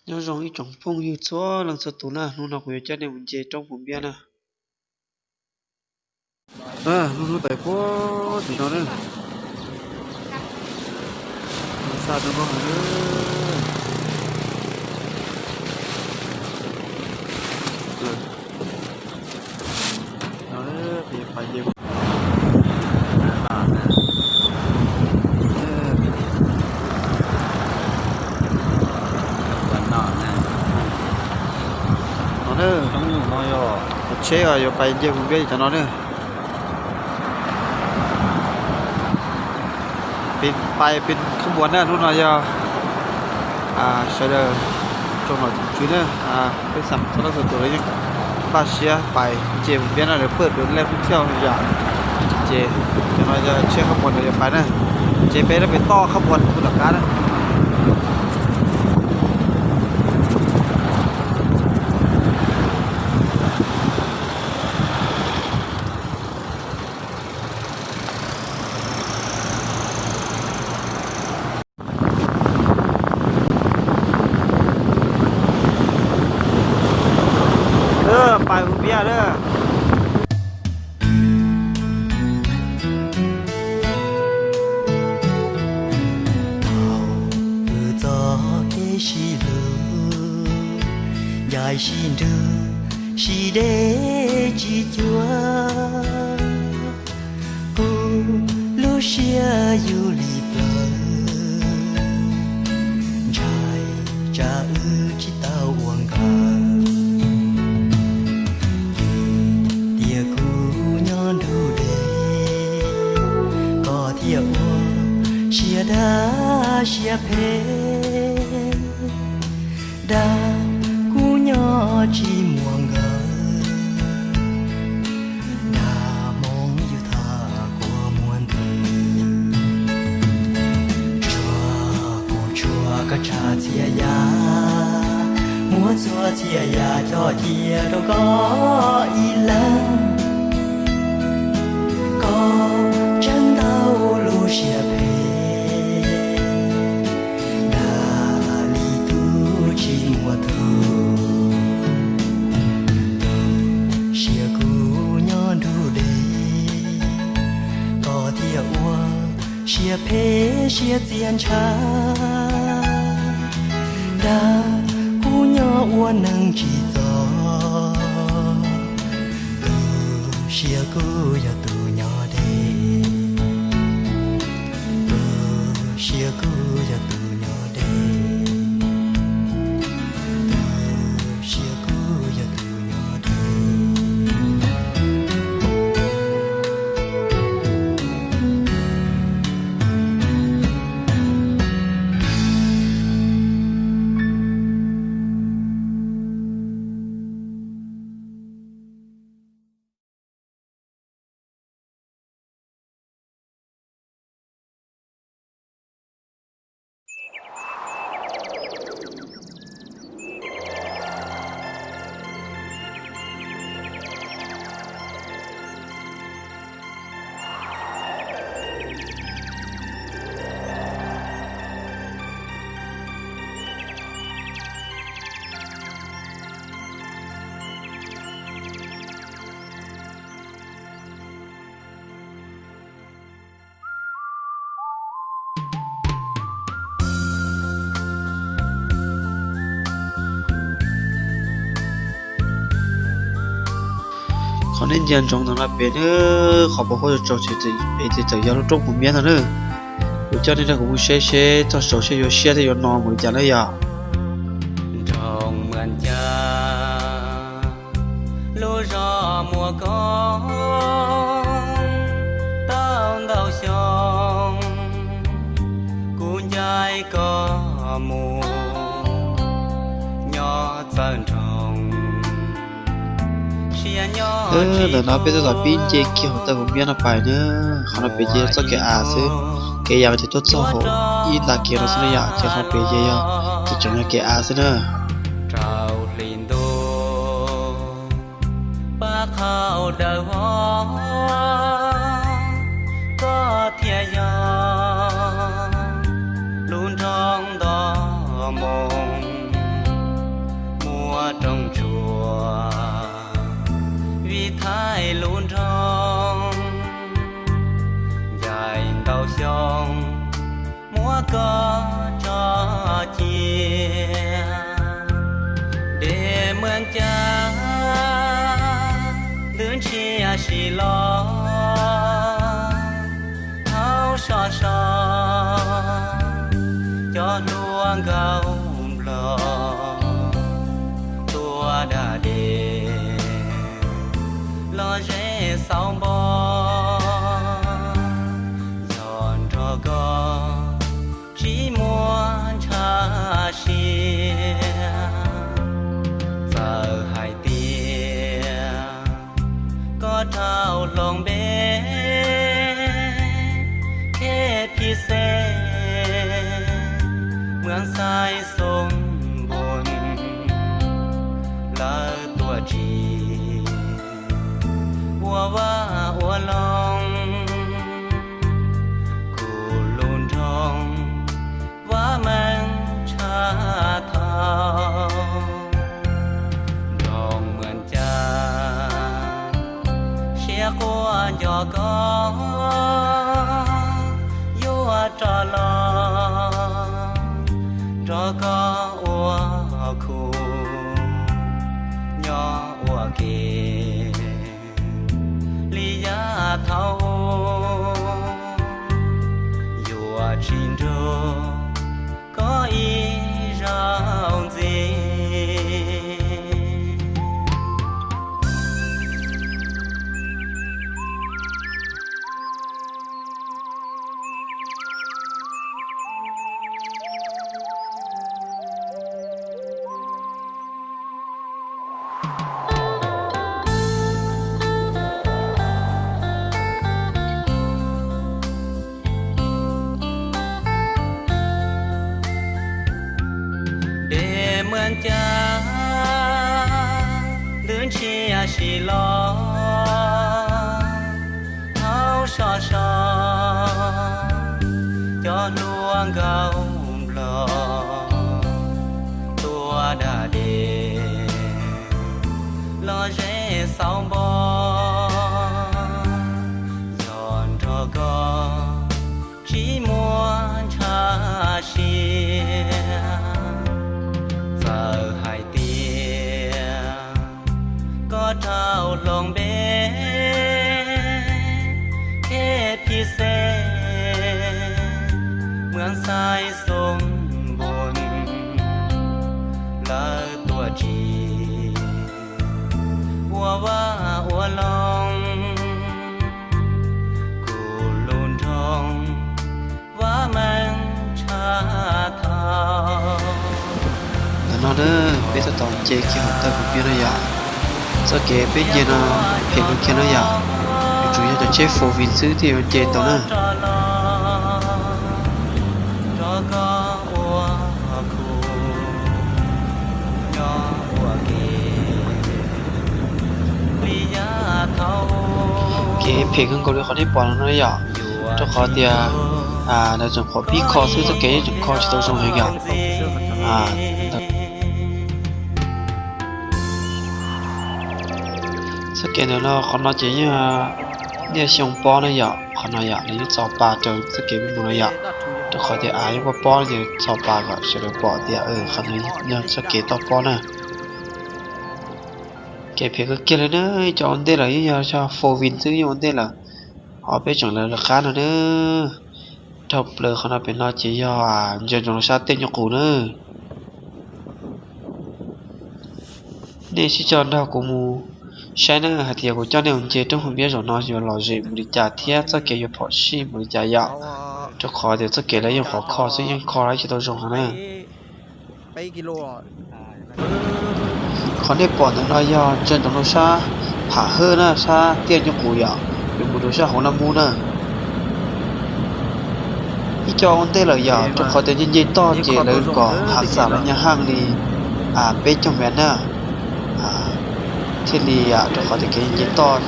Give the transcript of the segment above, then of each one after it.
Nyob zoo ib tsoom phooj ywg txhua leej txhua tus na, hnub no kuv yuav coj nej mus nce roob Phu Npiab na. Lub hnub tawm puag tim no na, xa rau nkauj heev. No na, no yog tsheb uas yuav pais nce Phu Npiab cov no na. Peb pais peb khab npuas na, hnub no yog sawv daws tsoom nom tsoom tswv na, peb xam txhua leej txhua tus los yeej npaj siab pais nce Phu Npiab no lawv pawj pem lej pub thiaj yom. Ces cov no yog tsheb khab npuas no yuav pais na, ces peb lawv pem toj khab npuas hu tom qab na. Pais Phu Npiab na. Thaum kws txoj kev sib hlub ncaim sib nrug sib deb tsis cuag, kuv lub siab yug li plawv, ntshai tsam wb tsis tau ua nkawm. Tiam kuv nyob nrug deb, koj thiaj ua siab dab siab phem, dag kuv nyob tsis muaj nkawm, dag hmoov yug tham kua muag ntug, tsuag kuv tshuav koj txhia txhia yam, muab txhua txhia yam coj cia rau koj ib leeg. Koj tseem ntau lub siab phem, dag li tub tsis muaj tug. Siab kuv nyob nrug deb, koj thiaj ua siab phem siab txias ntshav, dag kuv nyob ua neeg tsis txog. Tus siab kuv yog tus nyob deb, tus siab kuv yog tus nyob deb, tus siab kuv yog tus nyob deb. Qhov nej ntsia ntsoov ntawm no pem na, qhov pem huab tsaus tsaus ces pem ces txawm yog lub roob Phu Npiab ntag na. Kuv coj nej nrog kuv mus saib seb txog saud seb yuav siab thiab yuav no mus li cas na yom. Nroog Muas Ncas, lub zos muaj koob, tau ntau xyoo kuv ncaim koj mus nyob txawv nroog. Ntawm no peb tab tom pib nce kiag hauv taw Phu Npiab no pais na. Qhov no pem ces yog txoj kev av xwb, kev yam ces tuaj txog hauv ib nta kev no xwb na yom, ces qhov pem ces yog tseem yog kev av xwb na. Rau hli ntuj pab qhau daws vog, koj thiaj yog lub nroog nto moo. Rooj tsuas vim thaij lub nroog, ncaim ntau xyoo muab koj tso cia. Dej muaj ncaj ntws ntshiab si los, hauv so so cov hlua nkaug nplog tua dag dej los ze xauv npo. Yog nrog koj tsis muaj ntshav siab, txawm hais tias koj rau hluas npe, kheb phim xeeb, muaj xaiv xoo npun lawv tuaj tsim ua vaj ua loog, kuv lub nroog vaj meej tshaj thaum nroog muaj ncaj, siab quaj nco koj yuav rov los nrog koj ua khub nyob ua ke li yav thaum ub, yuav tsis nrug koj ib zaug ntxiv. Dej muaj ncaj ntws ntshiab si los, hauv so so cov hlua nkaug nplog tua dag dej los ze xauv npo. Yog nrog koj tsis muaj ntshav siab, txawm hais tias koj rau hluas npe, kheb phim xeeb, muaj xaiv xoo npun lawv tuaj tsim ua vaj ua loog, kuv lub nroog vaj meej tshaj thaum. Ntawm no na, peb tab tom nce kiag hauv tawg kuv piab na yom. Txoj kev peb nce no phem kawg kiag na yom. Yuav tsum yog cov tsheb four wheel xwb thiaj yuav nce tau na. Kev phem kawg nkaus li qhov nej pom no na yom. Rau qhov tias lawv tseem pom pib kho xwb, txoj kev yeej tseem kho tsis tau zoo heev yom. Txoj kev ntawm no qhov no ces yeej niaj xyoo pob na yom, qhov no yom, nws yeej txhos pas raws txoj kev peb mus no yom. Rau qhov tias av yeej pob pob ces txhos pas kom sawv daws pom tias qhov no yog txoj kev toj pob na. Kev phem kawg kiag li na, cov ua ntej lawm yeej yog four wheel xwb yeej ua ntej lawm, ho peb tseem lawv lawv qab no na. Dhau plaws qhov no pem no ces yog ntsia ntsoov rau sab tiaj nyuj qus na. Nej sib coj nrog kuv mus saib na hais tias kuv coj nej mus nce roob Hwm Npiab zaum no yuav lom zem npaum li cas thiab txoj kev yuav phom sij npaum li cas yom. Rau qhov tias txoj kev lawv yeej qhov kho xwb yeej kho tsis tau zoo heev na. Qhov nej pom ntawm no yog ntsia ntsoov rau sab pham hawb na, sab tiaj nyuj qus yom, yuav mus rau sab hauv Naj Mub na. Ib co ua ntej lawm yom, rau qhov tias nce nce toj ces lawv kom hav xam lawv nyab haj li peb caug mev na, thiaj li, rau qhov tias kev nce nce toj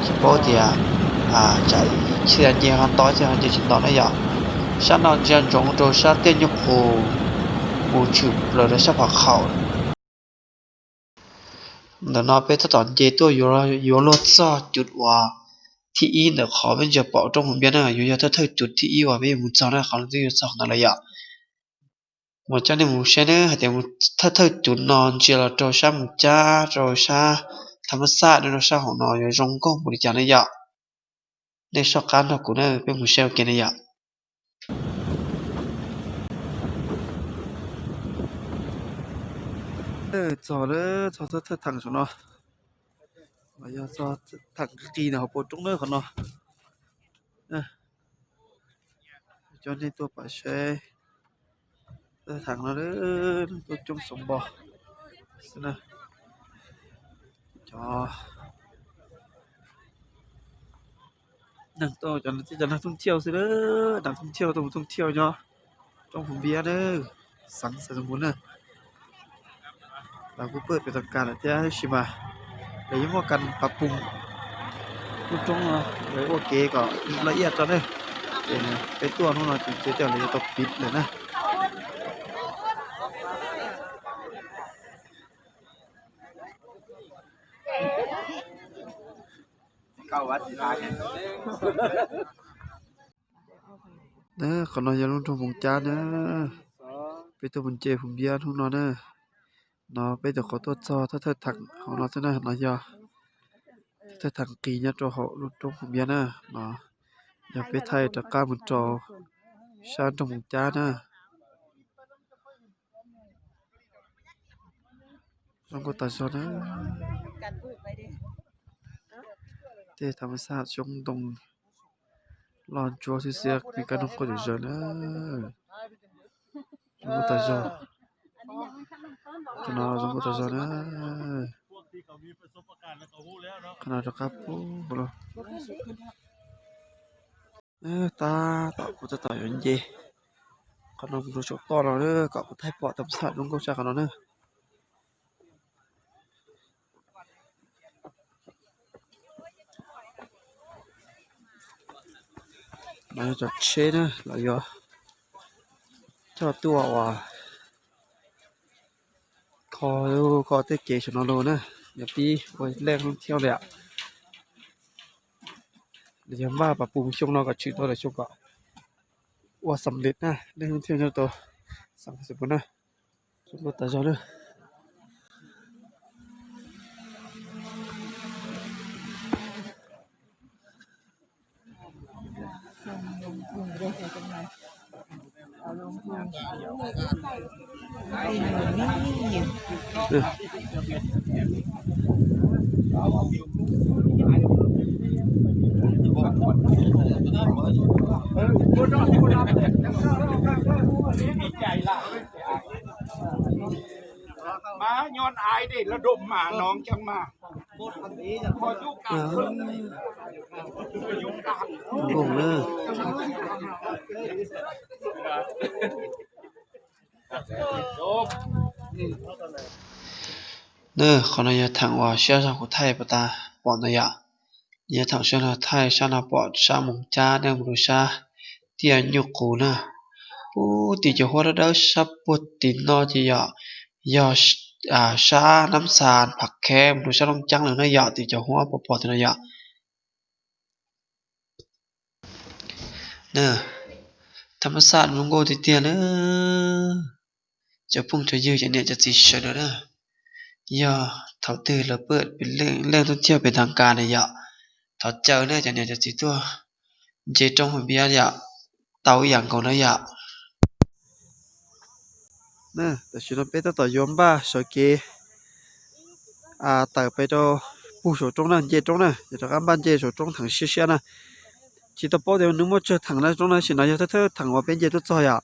tsis paub tias tsam ib txhia nce ho nto ib txhia ho nce tsis nto na yom. Sab no ntsia ntsoov rau sab tiaj nyuj qus mus tshwm plaws rau sab pham khaum. Ntawm no peb tab tom nce tuaj yuav luag txog cus uas thib ib ntawm qhov peb ntsia pom roob Phoom Npiab na, yuav yog thawj thawj cus thib ib uas peb yuav mus txog na, qhov no twb yuav txog qhov ntawd lawm yom. Mas coj nej mus saib na hais tias thawj thawj cus no ntsia los rau sab Moos Cab rau sab Thaj Mab Xaj rau sab hauv no yuav zoo nkauj npaum li cas na yom. Nej soj qab nrog kuv na, peb mus saib ua ke na yom. Txog, txog thawj theem no, yog txog theem qis ntawm hauv paus roob na qhov no. Coj nej tuaj pom saib thawj theem no, tuaj coob xov npo xwb na. Cov neeg tuaj, cov neeg thoob thiauj xwb, neeg thoob thiauj tuaj mus thoob thiauj nyob roob Phoom Npiab na, xeev Xais Xoom Npuv na. Lawv kuj pawj pes tas kas lawm thiab tab sis mas lawv yeej muaj kas pav pum lub roob no, lawv ua kev kom laj iaj tso na. Ces peb tuaj hnub no ces tej zaum lawv yuav tau piv lawm na. Qhov no yog lub nroog Moos Cab na. Peb tuaj mus nce Phoom Npiab hnub no na. No peb tus qhov tuaj txog thawj thawj theem hauv no xwb na, no yog thawj thawj theem qis nyob rau hauv lub roob Phoom Npiab na. No yog peb thaij rov qab mus rau sab nroog Moos Cab na. Zoo nkauj tas zog na. Tej thaj ma xaj xyoob ntoo loj ntsuab xwb xiab me kab noog quaj zom zaws na. Zoo nkauj tas zog. Qhov no zoo nkauj tas zog na. Qhov no rov qab pub los. Tab tom kuv tab tom yuav nce qhov no mus rau saum toj no kom kuv thaij pom thaj ma xaj zoo nkauj tshaj qhov no na. No yog cov tsheb na, lawv yuav coj tuaj uas kho, kho tej kev saum no los na, yog pib ua leej thoob thiauj li. Nws yog npaj pas pum xyoo no kom tshwm tau lawm xyoo kom ua xam lij na, leej thoob thiauj nyob rau xeev Xais Xoom Npuv na. Zoo nkauj tas zog na. Npog na. Qhov no yog theem uas siab zog kuv thaij pas tas pom ntawd yom. Yog theem siab zog thaij sab no pom sab Moos Cab dej mus rau sab tiaj Nyuj Qus na. Pub tim cov huab dawb dawb sab puag tim no ces yom, yog sab Nab Xas Pham Khev mus rau sab Looj Ceeb lawm na yom, tim cov huab pom pom tim no yom. Thaj ma xaj zoo nkauj tiag tiag na. Cov phooj cov ywg cov niam cov txiv sawv daws na, yog thaum twg lawv pawj leej thoob thiauj pes tas kas na yom, thov caw na cov niam cov txiv tuaj nce roob Phoom Npiab yom, tau ib yam nkaus na yom. Tam sim no peb tab tom yuav npaj sawv kev tawm pem rau puag saum roob na, nce roob na, yuav rov qab npaj nce saum roob theem siab siab na. Tsis tau paub tias nws muaj tsawg theem na roob na, tab sis no yog thawj thawj theem uas peb nce tuaj txog yom.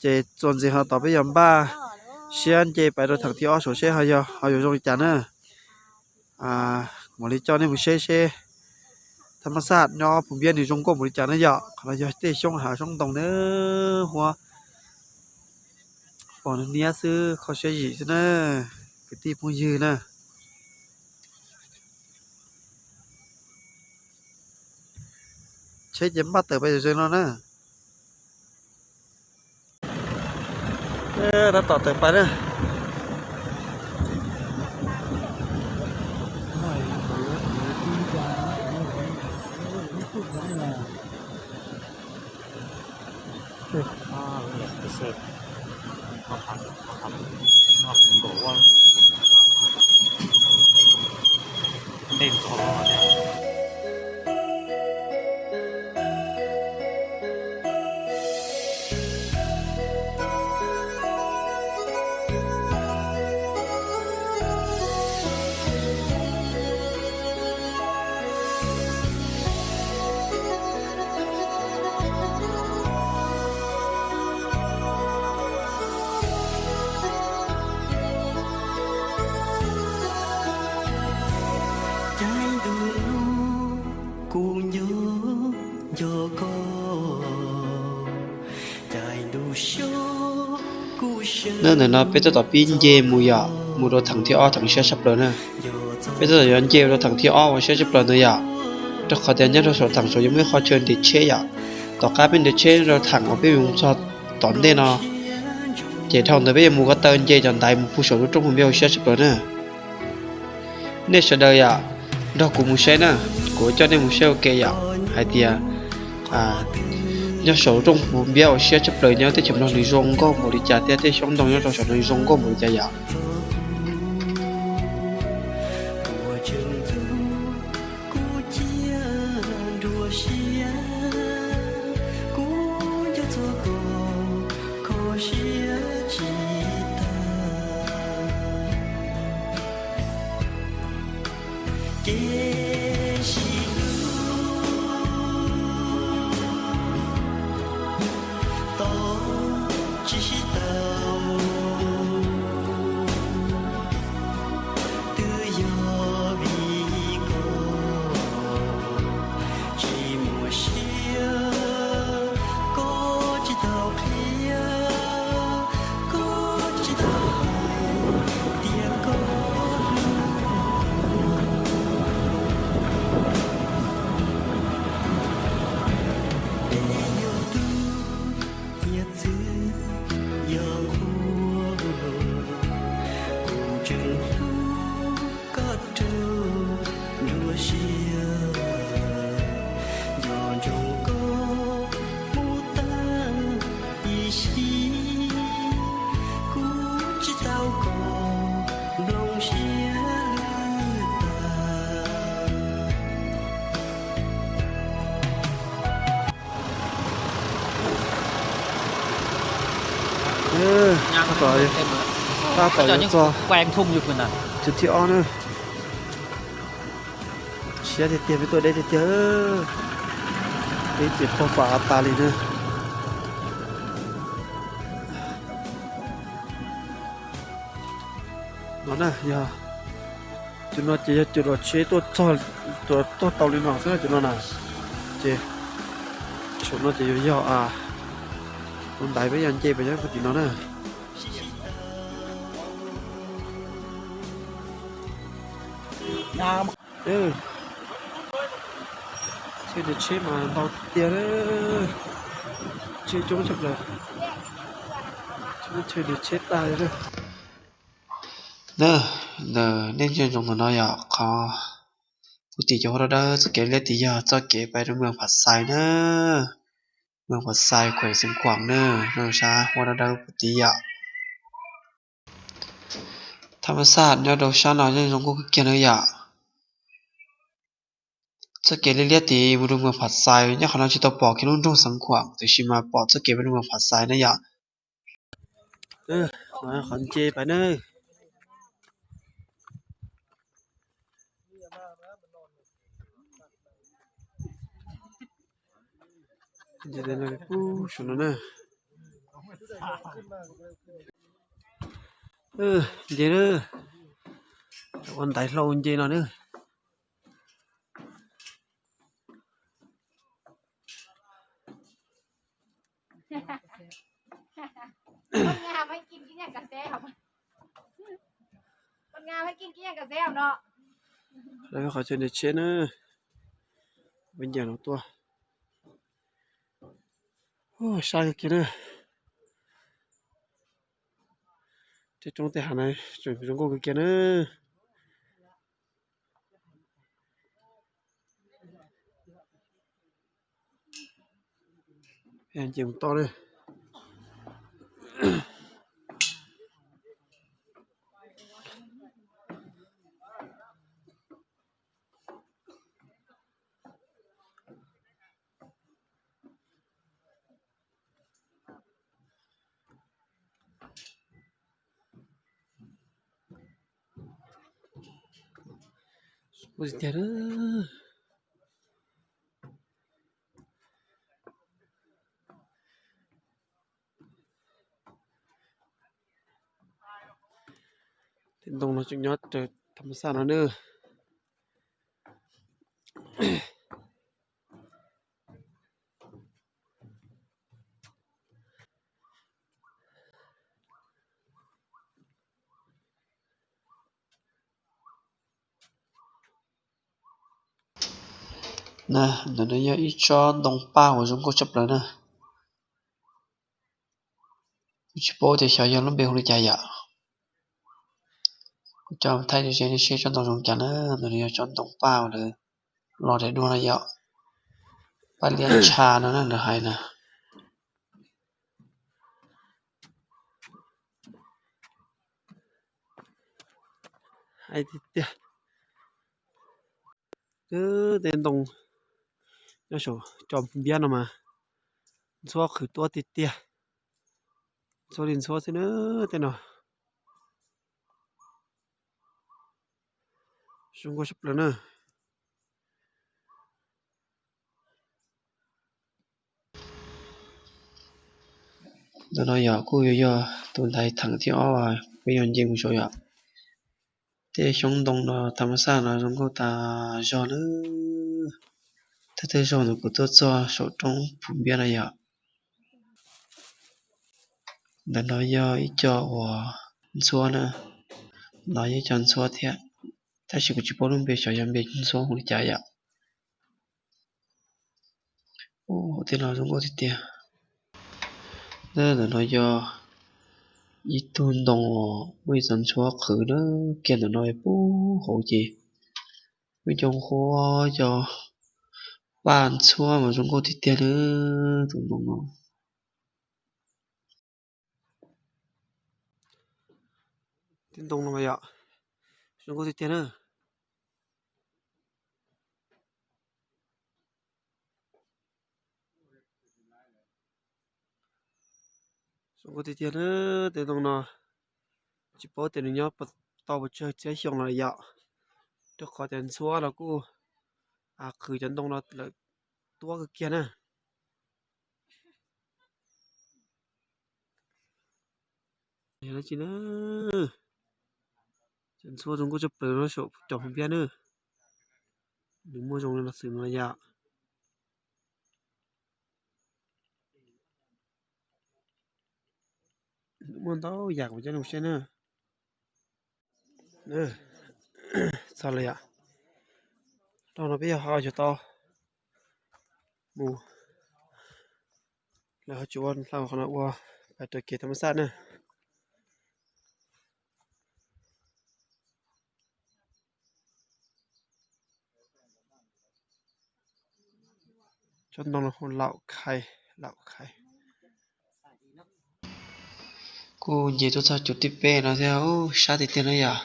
Ces txuas ntxiv ho tom peb yuav npaj siab nce pem rau theem thib ob saum seb ho yuav zoo li cas na. Mam li coj nej mus saib seb thaj ma xaj nyob Phoom Npiab nws zoo nkauj npaum li cas na yom. Qhov no yog tej xyoob hav xyoob ntoo na, huab pom niab xwb, kho siab zim xwb na, kwv tij phooj ywg na. Tsheb ces npaj tawm pais zem no na. Tab tom tawm pais na. Ntawm no peb tab tom pib nce mus yom, mus rau theem thib ob, theem siab tshaj plaws na. Peb tab tom yuav nce rau theem thib ob uas siab tshaj plaws ntawd yom, rau qhov tias nyob rau saum theem saud yuav muaj ib qho chaw nres tsheb yom. Tom qab peb nres tsheb rau theem uas peb yuav mus txog tom ntej no, ces dhau ntawd peb yuav mus ko taw nce cov ntaiv mus pug saum lub roob puv npiab uas siab tshaj plaws na. Nej sawv daws yom, nrog kuv mus saib na, kuv coj nej mus saib ua ke yom, hais tias nyob saum lub roob puv npiab uas siab tshaj plaws nyob teb chaws Nplog nws zoo nkauj npaum li cas thiab tej xyoob ntoo nyob rau saum no zoo nkauj npaum li cas yom. Tab tom yuav txog tus thib ob na. Siab tiag tiag, peb tuaj deb tiag tiag. Peb ces pog pam tas li na. No na yog, cov no ces yog cov los tsheb tuaj txog, tuaj tau li no xwb cov no na. Ces saum no ces yuav yog tus ntaiv peb yuav nce pem nyob puag tim no na. Chaw nres tsheb mas ntau tiag, tsheb coob tshaj plaws, chaw nres tsheb tag li na. Nej ntsia ntsoov ntawm no yog qhov puag tim cov huab dawb dawb txoj kev liab tid yog txoj kev pais rau moos Pham Xais na. Moos Pham Xais, khuem Xeev Khuam na, rau sab huab dawb dawb puag tid yom. Thaj ma xaj nyob rau sab no yeej zoo nkauj kawg kiag na yom. Txoj kev liab liab tid mus rau moos Pham Xais, nyob qhov no tsis tau pom kiag lub nroog Xeev Khuam tiam sis mas pom txoj kev mus rau moos Pham Xais na yom. Qhov nce pais na. Nce no na. Nce na, ua ntaiv hlau nce no na. Lawv qhov chaw nres tsheb na, peb nce no tuaj. Saib kawg kiag na. Tej roob tej hav na tseem zoo nkauj kawg kiag na. Nce mus toj na. Ua tiag tiag na. Tej ntoo no tseem nyob raws tham mas xaj no na. Na, ntawm no yog ib tsob ntoo paj uas zoo nkauj tshaj plaws na. Kuv tsis paub tias xyov yog lub npe hu li cas yom. Kuv coj thaij rau nej seb tsob ntoo zoo cas na. Ntawm no yog tsob ntoo paj uas lawv los daim duab no yom. Paj liab tsha no na lawv hais na. Hais tiag tiag. Tej ntoo nyob saum cov npiab no mas ntxhuab qhwv tuab tiag tiag. Ntxhuab li ntxhuab xwb na tej no. Zoo nkauj tshaj plaws na. Ntawm no yog kuj yuav yog tus ntaiv theem thib ob peb yog nce mus saud yom. Tej xyoob ntoo no tham mas xaj no zoo nkauj tas zog na. Thawj thawj zaug ntawm kuv tuaj txog saum roob Phuv Npiab no yom. Ntawm no yog ib co uas ntxhuab na. No yog ib co ntxhuab thiab, tab sis kuv tsis paub lub npe xyov yog npe ntxhuab hu li cas yom. Tej no zoo nkauj tiag tiag. Ntawm no yog ib tug ntoo uas muaj ib txoj ntxhuab qhwv na, kiag ntawm no puag hauv ces muaj cov nqhuab cov paj ntxhuab mas zoo nkauj tiag tiag na, tus ntoo no. Tej ntoo no mas yom, zoo nkauj tiag tiag na. Zoo nkauj tiag tiag na, tej ntoo no tsis paub tias nws nyob tau pes tsawg txhiab xyoo no yom, rau qhov tias ntxhuab los kuj qhwv cov ntoo no lawm tuab kawg kiag na. Yog dab tsi na, cov ntxhuab zoo nkauj tshaj plaws no saum cov Phuv Npiab na, nws muaj zoo li no xwb no yom. Muaj ntau yam kuv coj nej mus saib na. Txog lawm yom. Dhau no peb yog ho yuav tau mus, lawv ho tsis ua hlau qhov no ua pais raws kev tham mas xaj na. Tsob ntoo no hu Laum Khais, Laum Khais. Kuj nce tuaj txog cov tib peb no thiab, sab tiag tiag na yom.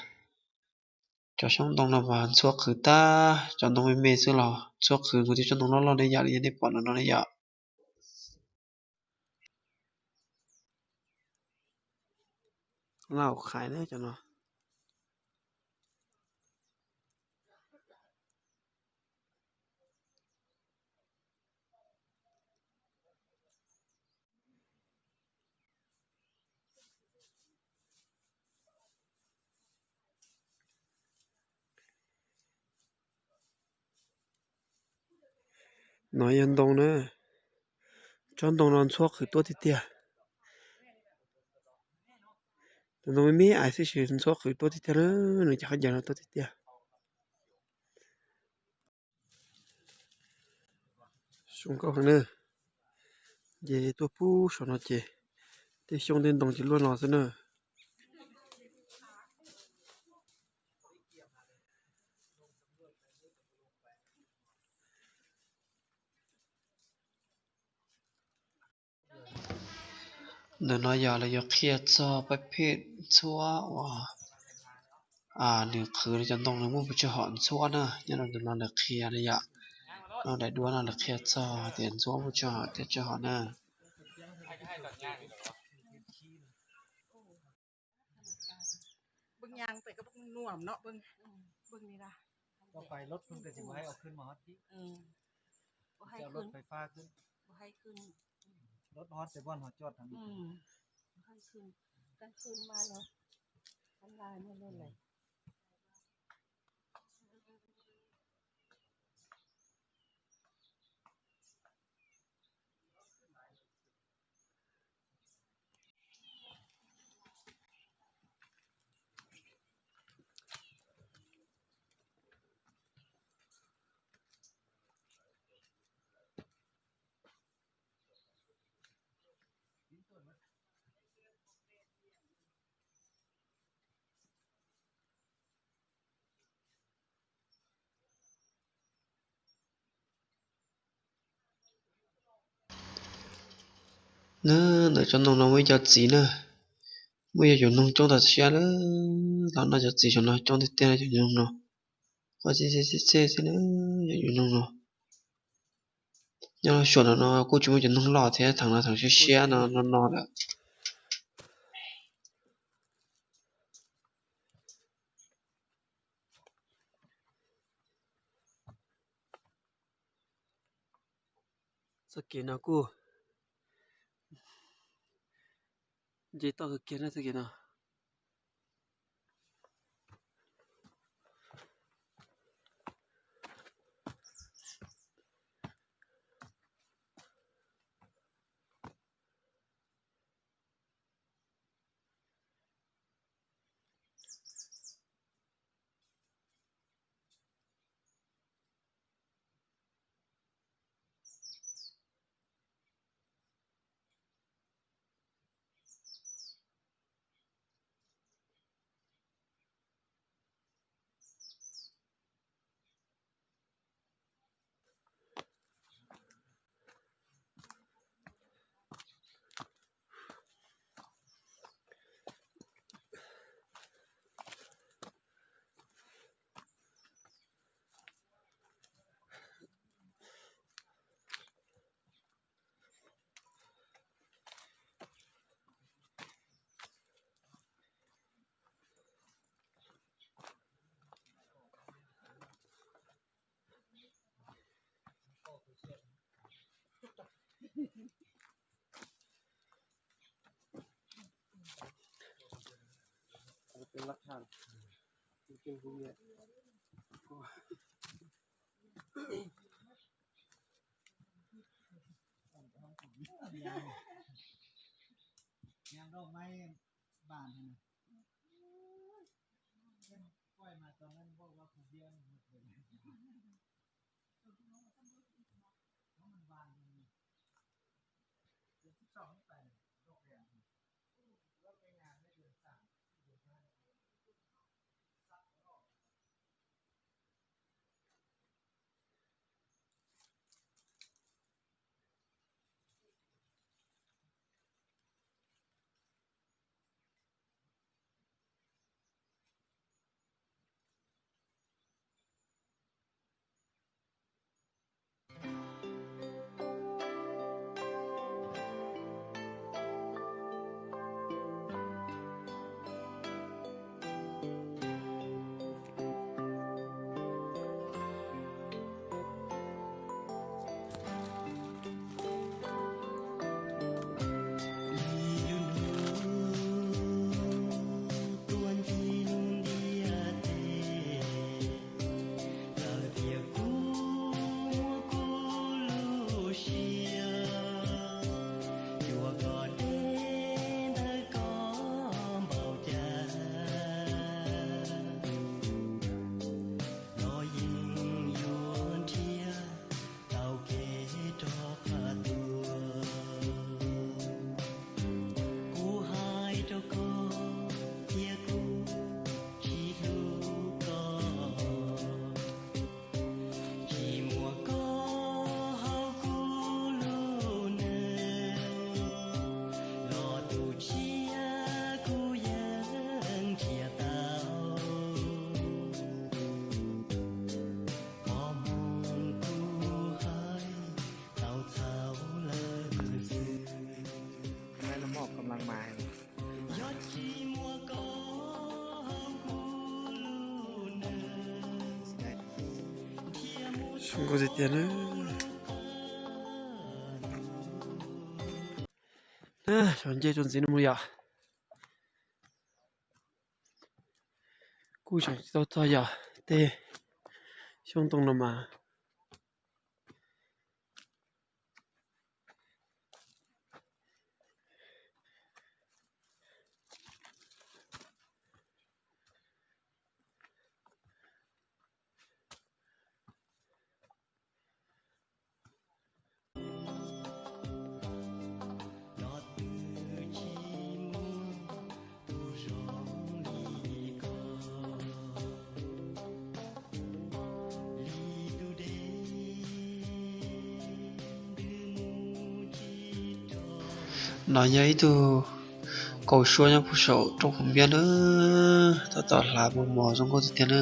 Cov xyoob ntoo no mas ntxhuab qhwv tag, cov ntoo me me xwb los ntxhuab qhwv nkaus tej tsob ntoo loj loj ne yom, li nej pom no no ne yom. Laum Khais na cov no. No yog ntoo na, tsob ntoo no ntxhuab qhwv tuab tiag tiag. Tus ntoo me me ais xwb sis ntxhuab qhwv tuab tiag tiag na, nws cov khaub ncaws no tuab tiag tiag. Zoo nkauj heev na. Ces tuaj pub saum no ces tej xyoob tej ntoo ces luaj no xwb na. Ntawm no yog lawv yuav qhia txog pab phem ntxhuab uas nws qhwv cov ntoo nws muaj pes tsawg hom ntxhuab na, nyob rau ntawm no lawv qhia na yom. No daim duab no lawv qhia txog tias ntxhuab muaj tsawg hom thiab tsawg hom na. Koj pais lub pheej tias tsis ua hais ua khwj mas hot tib. Ua hais lub fais fab xwb. Lub hot ces poj no coj tag. Na, ntawm cov noog no muaj ib co txiv na, muaj ib co yus noog coob tas siab lawm. Los noj cov txiv saum no coob tiag tiag cov yus noog no. Qhov txi txi txi xwb na, yog yus noog no. Nyob suam no no kuj tsis muaj cov noog loj thiab, thaum no thaum siab siab no no no lawm. Txoj kev no kuj nce toj kawg kiag na txoj kev no. Zoo nkauj tiag tiag na. Xyov nce tau ntxiv no mus yom. Kuj tseem tsis tau txog yom, tej xyoob ntoo no mas. No yog ib tug kaus suab nyob puag saum roob Phoos Npiab na, tab tom hlav mos mos zoo nkauj tiag tiag na.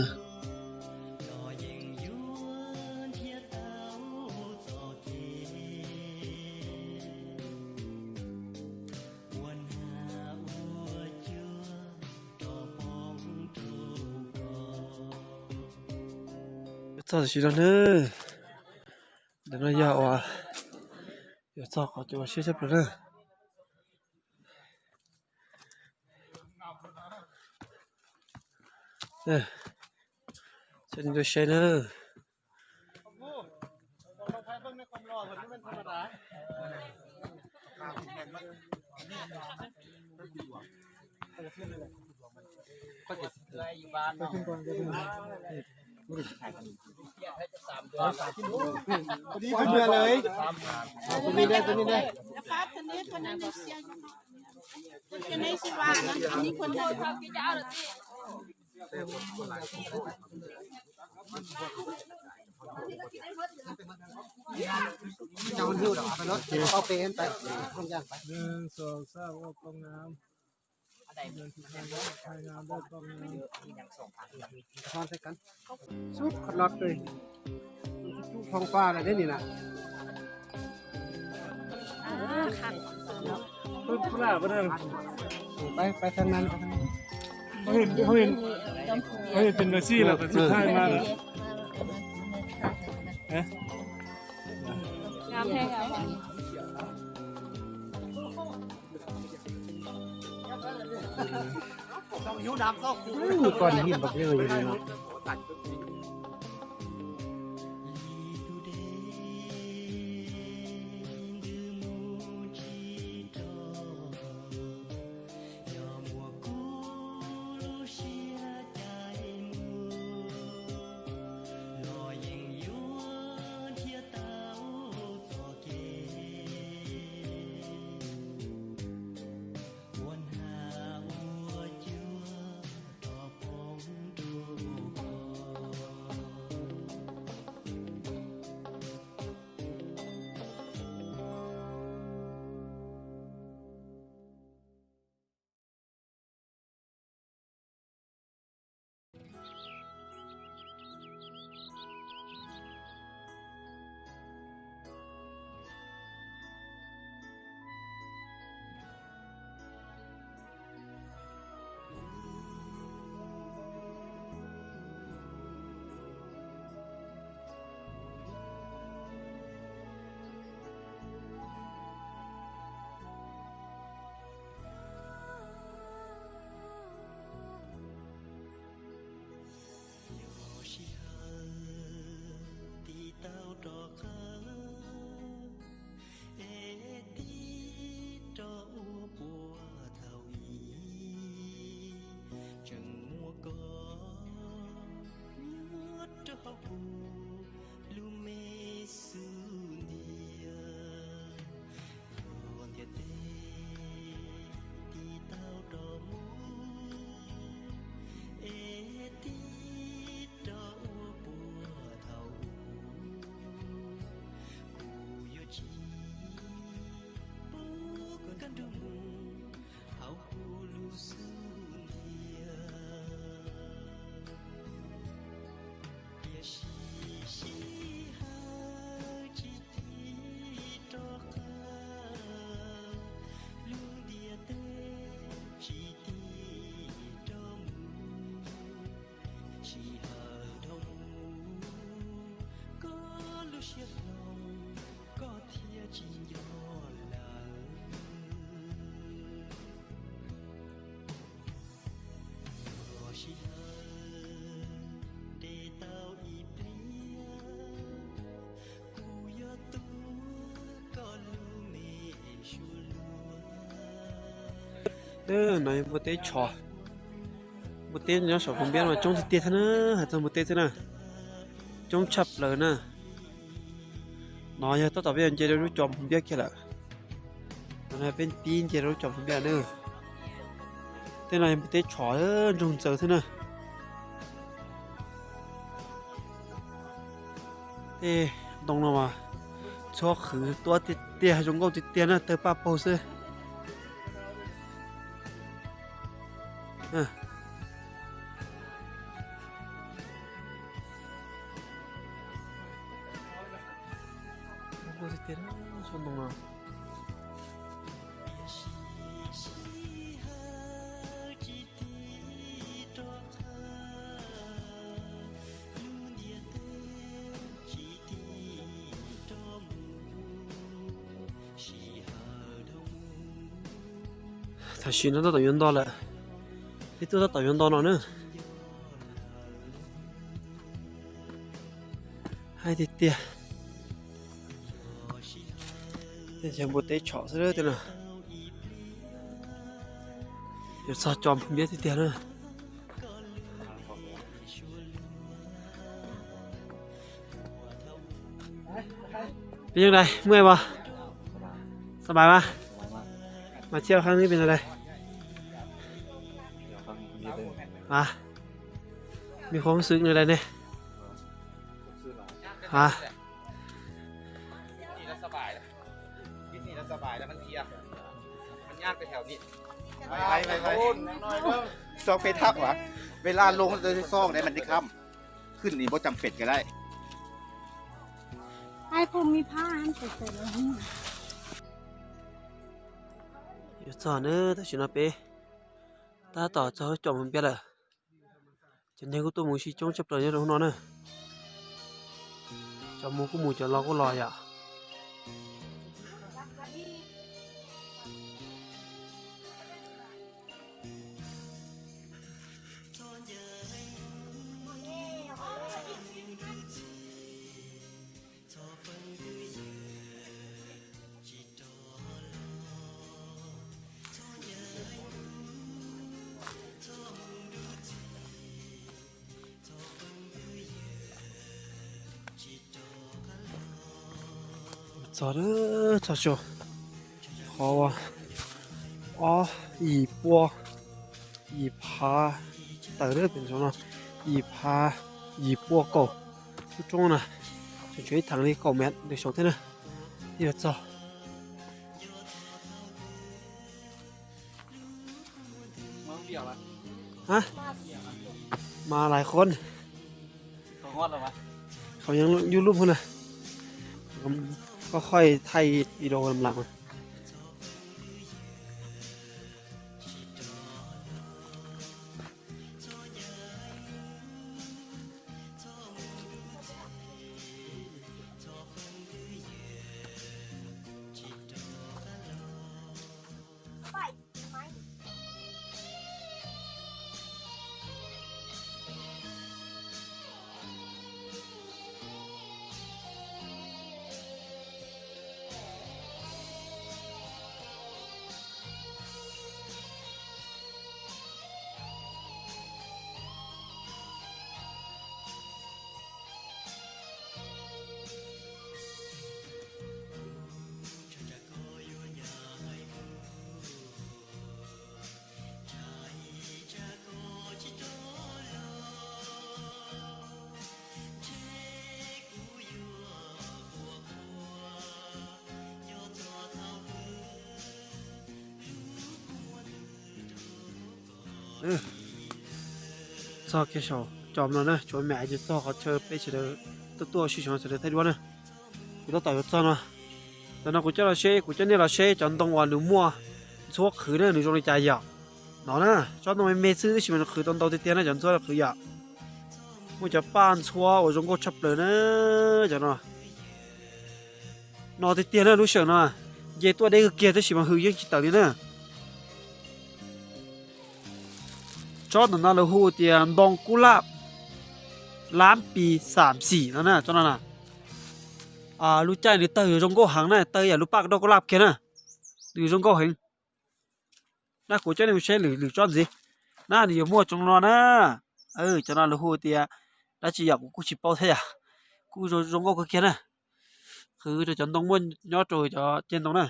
Txog tam sim no na, ntawm no yog uas yuav txog qhov uas siab tshaj plaws na. Saib na. Peb Sub khod los tw, cub phong paj lawm thiab nim na. Pais, pais tag na. Hos yog tes nas sij los koj tsis thaij mas lawm. No yog npua teb tshov. Npua teb nyob saum Phoos Npiab no coob tiag tiag thiab na, hais txog npua teb xwb na, coob tshaj plaws na. No yog tab tom peb yuav nce rau lub cov Phoos Npiab kiag lawm. No peb pib nce rau lub cov Phoos Npiab na. Tej no yog npua teb tshov ntsoog ntxaws xwb na. Tej ntoo no mas ntxhuab qhwv tuab tiag tiag, zoo nkauj tiag tiag na, tawg paj paug xwb. Tam sim no tab tom yuav nto lawm, peb twb tab tom yuav nto no na. Haib tiag tiag. Tej npua teb tshov xwb tej no. Yuav txog cov Phoos Npiab tiag tiag na. Peb yeej dais muaj mas, sab npais mas, mas thiaj qhab neb pes ntawd dais. A, me qhuav xwb nws dais ne. A,ซอกไปทักวะ เวลาลงจะซอกได้มันได้ค่ำ ขึ้นนี่บ่จำเป็นก็ได้ ไอ้พวกมีผ้าอันเปิดๆเลย Yuav txog na, tam sim no peb tab tom txog lub cov Phoos Npiab lawm. Cov neeg kuj tuaj mus ua si coob tshaj plaws nyob rau hauv no na. Cov mus kuj mus, cov los kuj los yom. Txog, txog xyoo qhov ob yim pua, yim phav tawm lawm pem no, yim phav yim pua kaum lub roob na, tseem tshuav ib thav li kaum mev ntawm saud thiab na, thiaj yuav txog. Mas lais qhuav, qhov yeej YouTube na, koj qhoj thaij video lam lam. Txog kiag saum cov no na, tshuav me ces txog qhov chaw peb sawv daws tuaj tuaj sib sau sawv daws thaij duab na. Kuv tab tom yuav txog no. Ntawm no kuv coj los seb, kuv coj nej los seb cov ntoo uas nws muaj ntxhuab qhwv na nws zoo li cas yom. No na, tsob ntoo me me xwb tab sis mas nws qhwv tau ntau tiag tiag na, cov ntxhuab qhwv yom. Muaj cov paj ntxhuab uas zoo nkauj tshaj plaws na, cov no. No tiag tiag na, lub sij hawm no nce tuaj deb kawg kiag tab sis mas hws yeej tsis tawm li na. Tsob ntawm no lawv hu tias ntoo kub laj lab pis xam xim no na, tsob no na. Lub caij nws tawg yuav zoo nkauj heev na, tawg yam lub paj dauj kub laj kiag na, nws zoo nkauj heev. Na kuv coj nej mus saib lwm lwm tsob ntxiv. Na nws yuav muaj tsob no na. Cov no lawv hu tias dab tsi yom, kuv kuj tsis paub thiab yom. Kuj zoo nkauj kawg kiag na. Qhwv rau cov ntoo muaj nyob rau cov ceg ntoo na.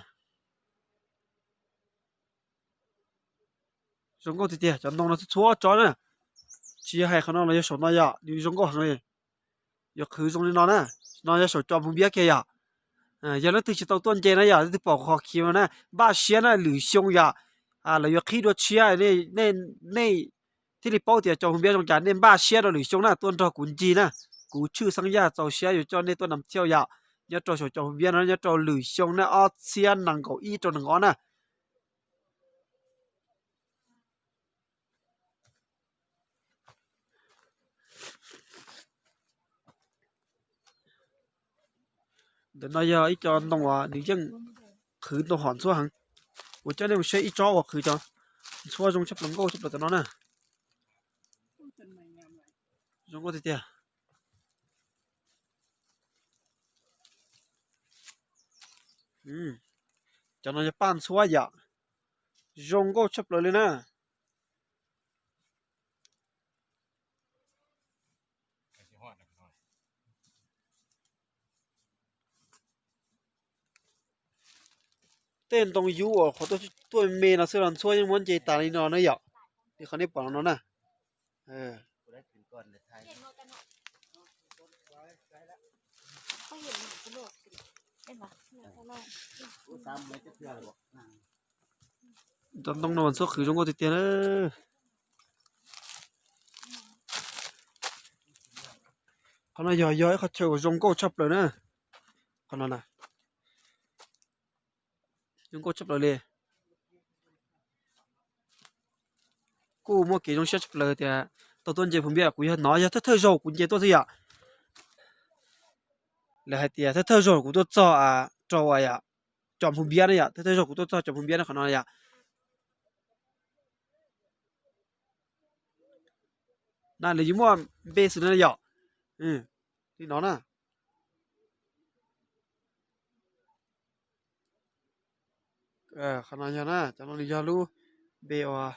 Zoo nkauj tiag tiag, cov ntoo no txhua txhua tsob na. Tsis yog hais qhov no los yog saum no yom, nws zoo nkauj heev li. Yuav qhwv zoo li no na. No yog saum cov nphoov npiab kiag yom. Yog leej twg tsis tau tuaj nce na yom, leej twg pom qhov khiv no na, npaj siab na, lwm xyoo yom, lawv yuav qhib dua tshiab, nej thiaj li paub tias cov nphoov npiab zoo cas. Nej npaj siab rau lwm xyoo na, tuaj nrog kuv ncig na. Kuv Tshwj Xeeb Yaj txaus siab yuav coj nej tuaj nam thiauj yom, nyob rau saum cov nphoov npiab no, nyob rau lwm xyoo na, ob txhiab nees nkaum ib rau nees nkaum ob na. Ntawm no yog ib co ntoo uas nws yeej qhwv ntoo hom ntxhuab heev. Kuv coj nej mus saib ib tsob uas qhwv cov ntxhuab zoo tshaj plaws, nkauj tshaj plaws tam no na. Zoo nkauj tiag tiag. Cov no yog paj ntxhuab yom. Zoo nkauj tshaj plaws li na. Tej ntoo yub uas qhov tuaj me no xwb los ntxhuab yeej muab nce tas li no na yom. Li qhov nej pom no na. Cov ntoo no mas ntxhuab qhwv zoo nkauj tiag tiag na. Qhov no yog yog ib qhov chaw uas zoo nkauj tshaj plaws na. Qhov no na, zoo nkauj tshaj plaws li. Kuj muaj kev zoo siab tshaj plaws tias tau tuaj nce nphoov npiab, kuv yog no yog thawj thawj zaug kuv nce tuaj xwb yom. Lawv hais tias thawj thawj zaug kuv tuaj txog rau cov nphoov npiab na yom, thawj thawj zaug kuv tuaj txog cov nphoov npiab na qhov no yom. Na lawv yuav muaj npe xws li no yom. Li no na. Qhov no yog na, cov no nws yog lub npe uas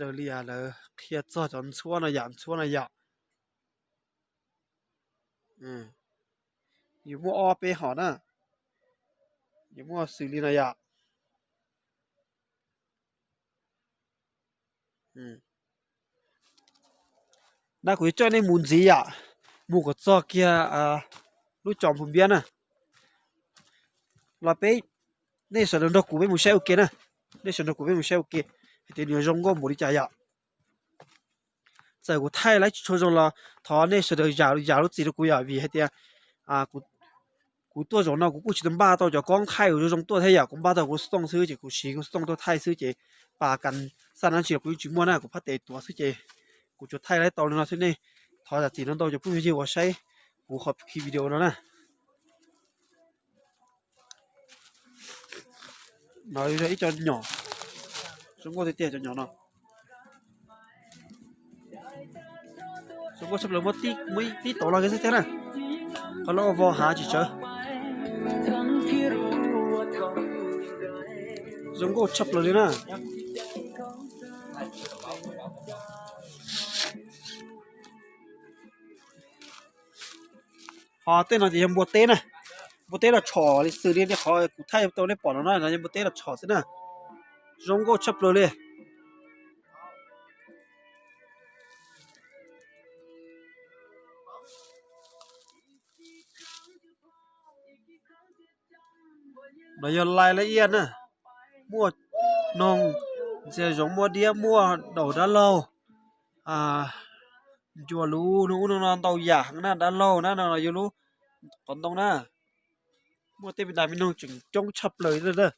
raws li lawv qhia txog cov ntxhuab no yom, ntxhuab no yom. Yuav muaj ob peb hom na, yuav muaj xws li no yom. Na kuv yuav coj nej mus ntxiv yom, mus kom txog kiag lub cov nphoov npiab na. Los peb, nej sawv daws nrog kuv peb mus saib ua ke na. Nej sawv daws nrog kuv peb mus saib ua ke hais tias nws zoo nkauj npaum li cas yom. Txawm kuv thaij laib tsis tshua zoo los thov nej sawv daws zam lub txim rau kuv yom, vim hais tias kuv tuaj zaum no kuv kuj tsis tau npaj tau cov koob thaij uas zoo zoo tuaj thiab yom, kuv npaj tau kuv xov tooj xwb ces kuv siv kuv xov tooj tuaj thaij xwb ces pas kas xaj nab ntsis los kuv yeej tsis muaj na, kuv phab tes tuav xwb ces kuv tsuas thaij laib tau li no xwb. Nej thov zam txim ntau ntau cov phooj ywg uas saib kuv qhov video no na. No yog ib co nyom, zoo nkauj tiag tiag cov nyom no. Zoo nkauj tshaj plaws, muab tib tauv los kiag xwb thiab na. Qhov lawv ua vau hav tsis tsawv. Zoo nkauj tshaj plaws li na. Ho tej no ces yog npua teb na. Npua teb los tshom li xws li qhov kuv thaij tau nej pom no na, no yog npua teb los tshom xwb na. Zoo nkauj tshaj plaws li. No yog lais laj iaj na, muaj noog, ntxhia zoov, muaj diab, muaj daum dab laug, ncua lus, noog ub noog no ntau yam heev na, dab laug na, no yog lub qhov ntoo na. Muaj tej me nas me noog tseem coob tshaj plaws li na.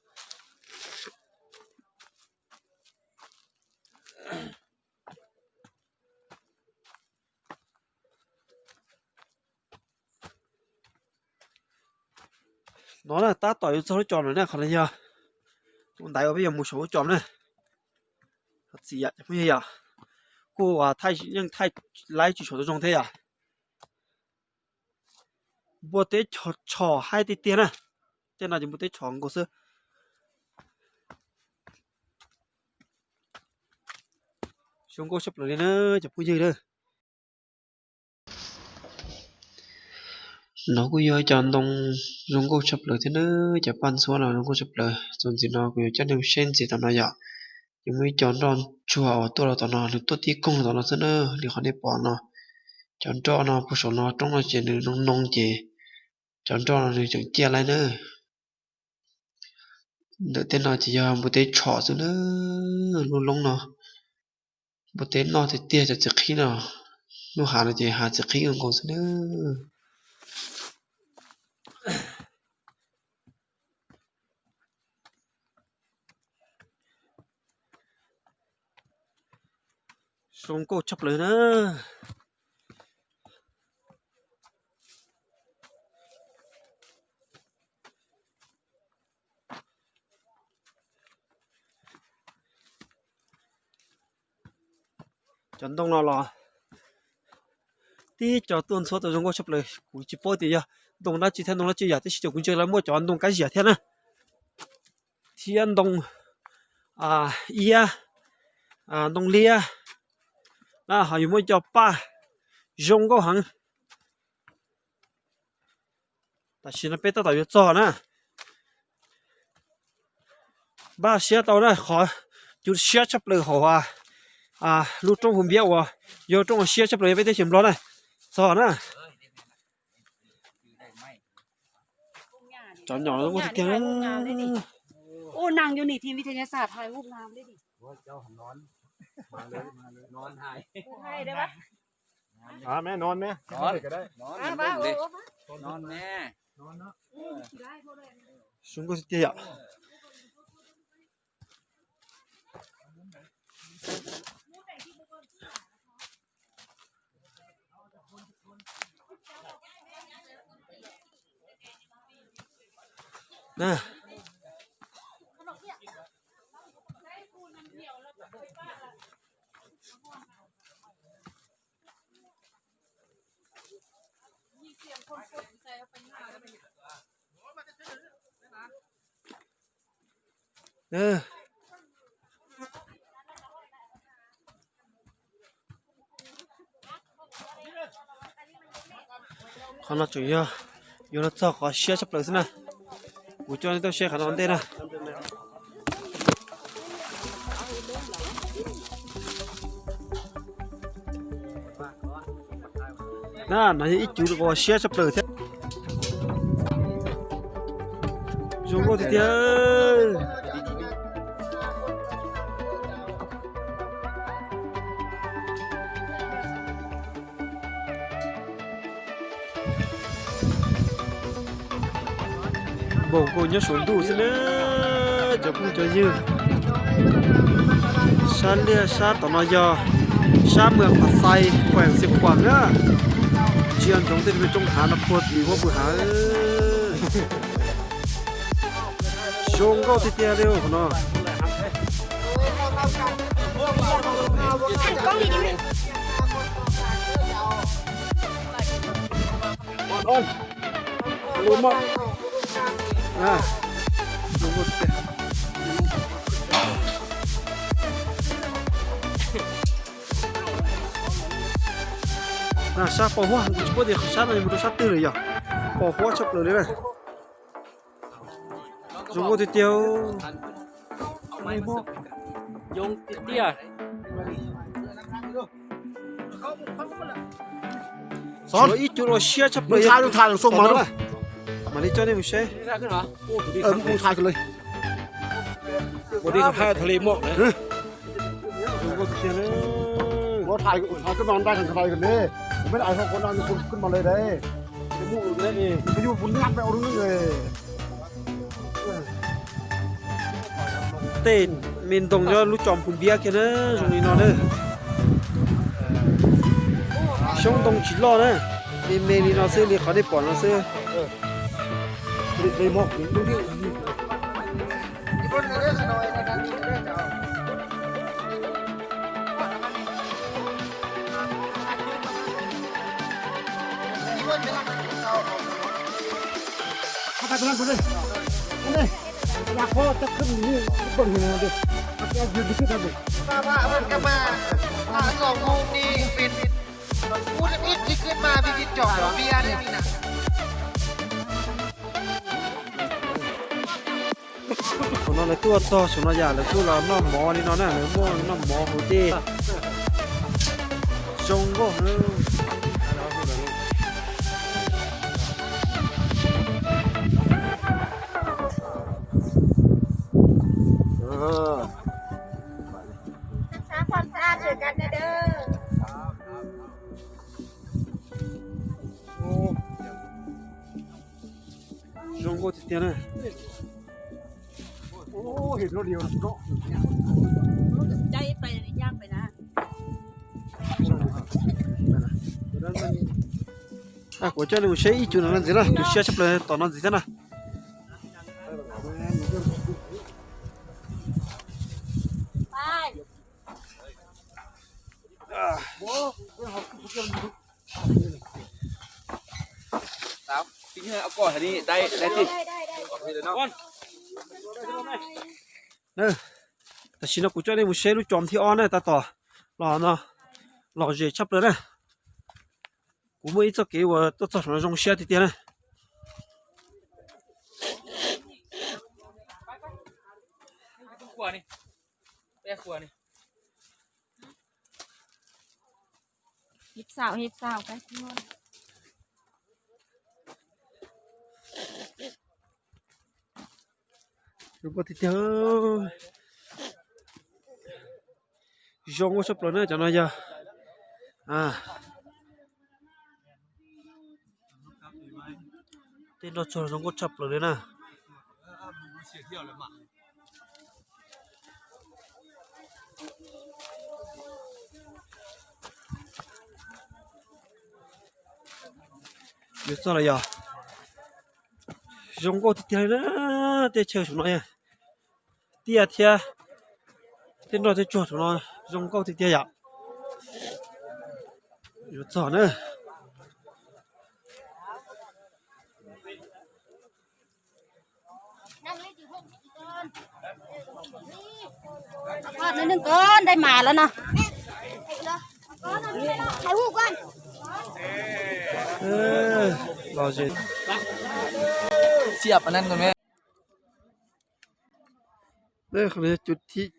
No na, tab tom yuav txog lub cos lawm na, qhov no yog tus ntaiv uas peb yuav mus saum lub cos na. Txiv yam cov phooj ywg yom, kuj yeej thaij laib tsis tshua zoo thiab yom. Npua teb tshom haib tiag tiag na. Tej no ces npua teb tshom nkaus xwb. Zoo nkauj tshaj plaws li na cov phooj ywg na. No kuj yog cov ntoo zoo nkauj tshaj plaws thiab na, cov paj ntxhuab no zoo nkauj tshaj plaws. Txuas ntxiv no kuv yuav coj nej mus saib ntxiv tom no yom. Ces muaj ib co nroj ntsuag uas tuaj los tom no, nws tuaj tib koog tom no xwb na, li qhov nej pom no. Cov nroj no puag saum no roob no ces nws noo noo ces cov nroj no nws tseem ciaj laij na. Ntawm tej no ces yog npua teb tshom xwb na, lub loob no. Npua teb noj tiag tiag cov txiv qhib no, lub hav no ces hav txiv qhib nkaus xwb na. Zoo nkauj tshaj plaws na. Cov ntoo no los tib co tuaj ntxhuab tau zoo nkauj tshaj plaws, kuv tsis paub tias yog ntoo dab tsi thiab ntoo dab tsi yom, tab sis cov kuv ntsia lawv muaj cov ntoo kab ziam thiab na, thiab ntoo iab, ntoo liab na, ho yuav muaj co paj zoo nkauj heev. Tam sim no peb tab tom yuav txog na. Npaj siab tau na, qhov cua siab tshaj plaws hauv lub roob Hu Npiab uas yog roob uas siab tshaj plaws peb teb chaws Nplog na. Txog na. Cov nyom zoo nkauj tiag tiag. Zoo nkauj tiag tiag yom. Qhov no tseem yog yuav los txog qhov siab tshaj plaws xwb na. Kuv coj nej tuaj saib qhov no ntej na. Na, no yog ib cuv uas siab tshaj plaws thiab. Zoo nkauj tiag tiag. Npaum nkaus nyob saum ntuj xwb na, cov phooj cov ywg. Sab liaj sab tom no yog sab Mws Phas Xais, khueem Xeev Khuam na. Ntsia ntsoov tej me roob hav no puag tim huab pw hav. Zoo nkauj tiag tiag li qhov no. Na, sab pos huab, kuv tsis paub tias qhov sab no yog mus rau sab twg lawm yog pos huab tshaj plaws li na. Zoo nkauj tiag tiag. Tshuav ib cuv uas siab tshaj plaws. Mam li coj nej mus saib. Tej me ntoo nyob lub tsom Phu Npiab kiag na, zoo li no na. Xyoob ntoo tsis loj na, me me li no xwb, li qhov nej pom no xwb. Thaum no lawv tuaj txog saum no yam lawv kuj los noj mov li no na, lawv muaj noj mov hauv dej zoo nkauj na. Zoo nkauj tiag tiag na. Kuv coj nej mus saib ib cus no ntxiv na, tus siab tshaj plaws tom no ntxiv thiab na. Tam sim no kuv coj nej mus saib lub cov thib ob na, tab tom los no lom zem tshaj plaws na. Kuv muaj ib txoj kev uas tuaj txog saum no zoo siab tiag tiag na. Zoo nkauj tiag tiag. Zoo nkauj tshaj plaws na, cov no yog tej nroj tsuag zoo nkauj tshaj plaws li na. Yuav txog los yog zoo nkauj tiag tiag li na, tej chaw saum no tiaj thiab tej nroj tej tsuag saum no zoo nkauj tiag tiag yom. Yuav txog na. Nws nws ko ntai mas lawm no. Los zem. Qhov no yog cov thib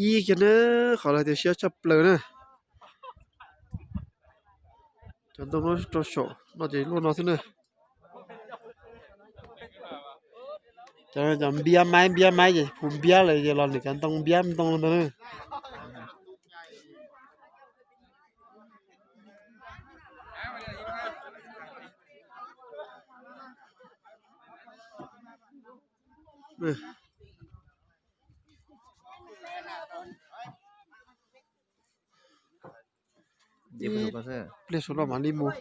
ib kiag na, qhov lawv tias siab tshaj plaws na. Cov ntoo no rau saum no ces luaj no xwb na. Cov no cov npiab maib npiab maib ces phu npiab lawm ces los nws cov ntoo npiab ntoo ntawd na. Ib pliag saum no mam li mus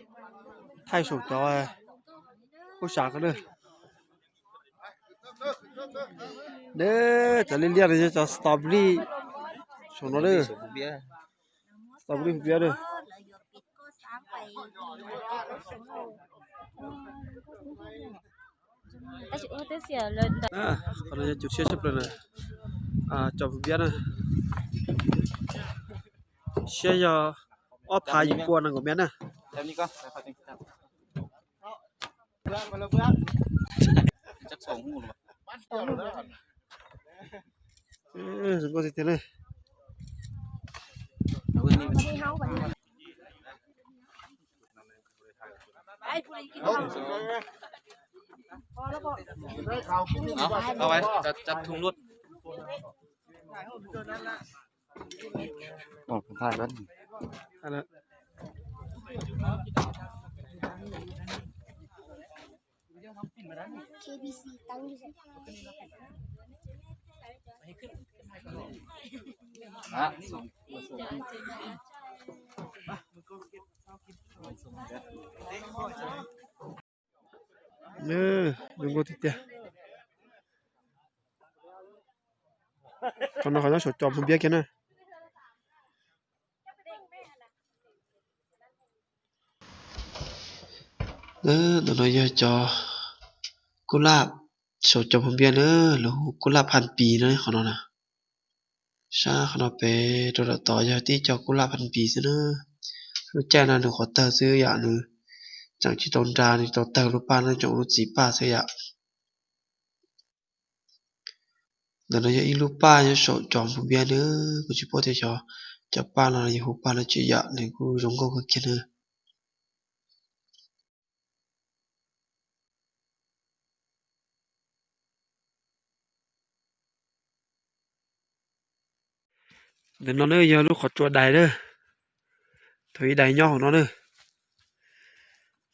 thaij saum cov kuj sav ko na. Cov liab liab no yog cov strawberry saum no na. Strawberry phu npiab na. Qhov no yog cov siab tshaj plaws na, cov phu npiab na. Siab yog ob phav yim pua nees nkaum npiab na. Zoo nkauj tiag tiag na. Zoo nkauj tiag tiag. Qhov no qhov nyob saum cov phu npiab kiag na. Ntawm no yog cov kuj laj saum cov phu npiab na, lawv hu kuj laj phan pis na qhov no na. Sab qhov no pem rau lawm tod yog tib co kuj laj pha npis xwb na. Lub caij no nws qhuav tawg xwb yom, nws tseem tsis tau nra, nws tsis tau tawg lub paj no, tseem lub txiv paj xwb yom. Ntawm no yog ib lub paj nyob saum cov npus npiab na, kuv tsis paub tias xyov cov paj no yog hu paj dab tsi yom, nws kuj zoo nkauj kawg kiag na. Ntawm no na yog lub qhov tsua dais na, thaum ub dais nyob hauv no na.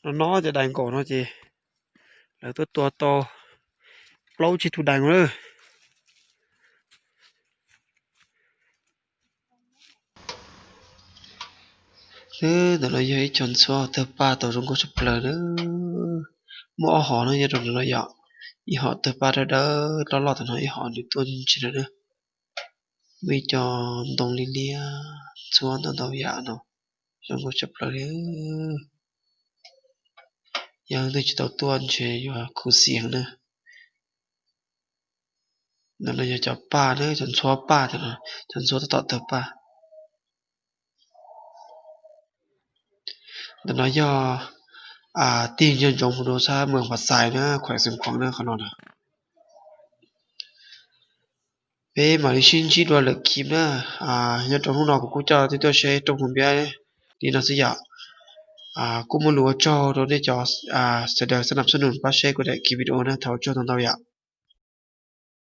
No no cov dais nkaum no ces lawv tuaj tua tau plaub tsib tug dais nkaus na. Xwb ntawm no yog ib co ntxhuab tawg paj tau zoo nkauj tshaj plaws na. Muaj ob hom no nyob rau ntawm no yom, ib hom tawg paj dawb dawb loj loj tam no, ib hom nws tuaj ntse lawm na. Muaj ib co ntoo liab liab ntxhuab ntau ntau yam no, zoo nkauj tshaj plaws li. Yog leej twg tsis tau tuaj ntshe yuav khuv xim heev na. Ntawm no yog cov paj na, cov ntxhuab paj, cov ntxhuab tab tom tawg paj. Ntawm no yog tig ncog ntsoov mus rau sab Moos Phas Xais na, khueem Xeev Khuam na, qhov no na. Peb mam li sib ntsib dua lwm clip na. Nyob rau hnub no kuv kuj coj nej tuaj saib roob Hmoob Npiab li no xwb yom. Kuj muaj lus ua tsaug rau nej cov sawv daws xab nam xab nus pab saib kuv daim clip video na, thov ua tsaug ntau ntau yom.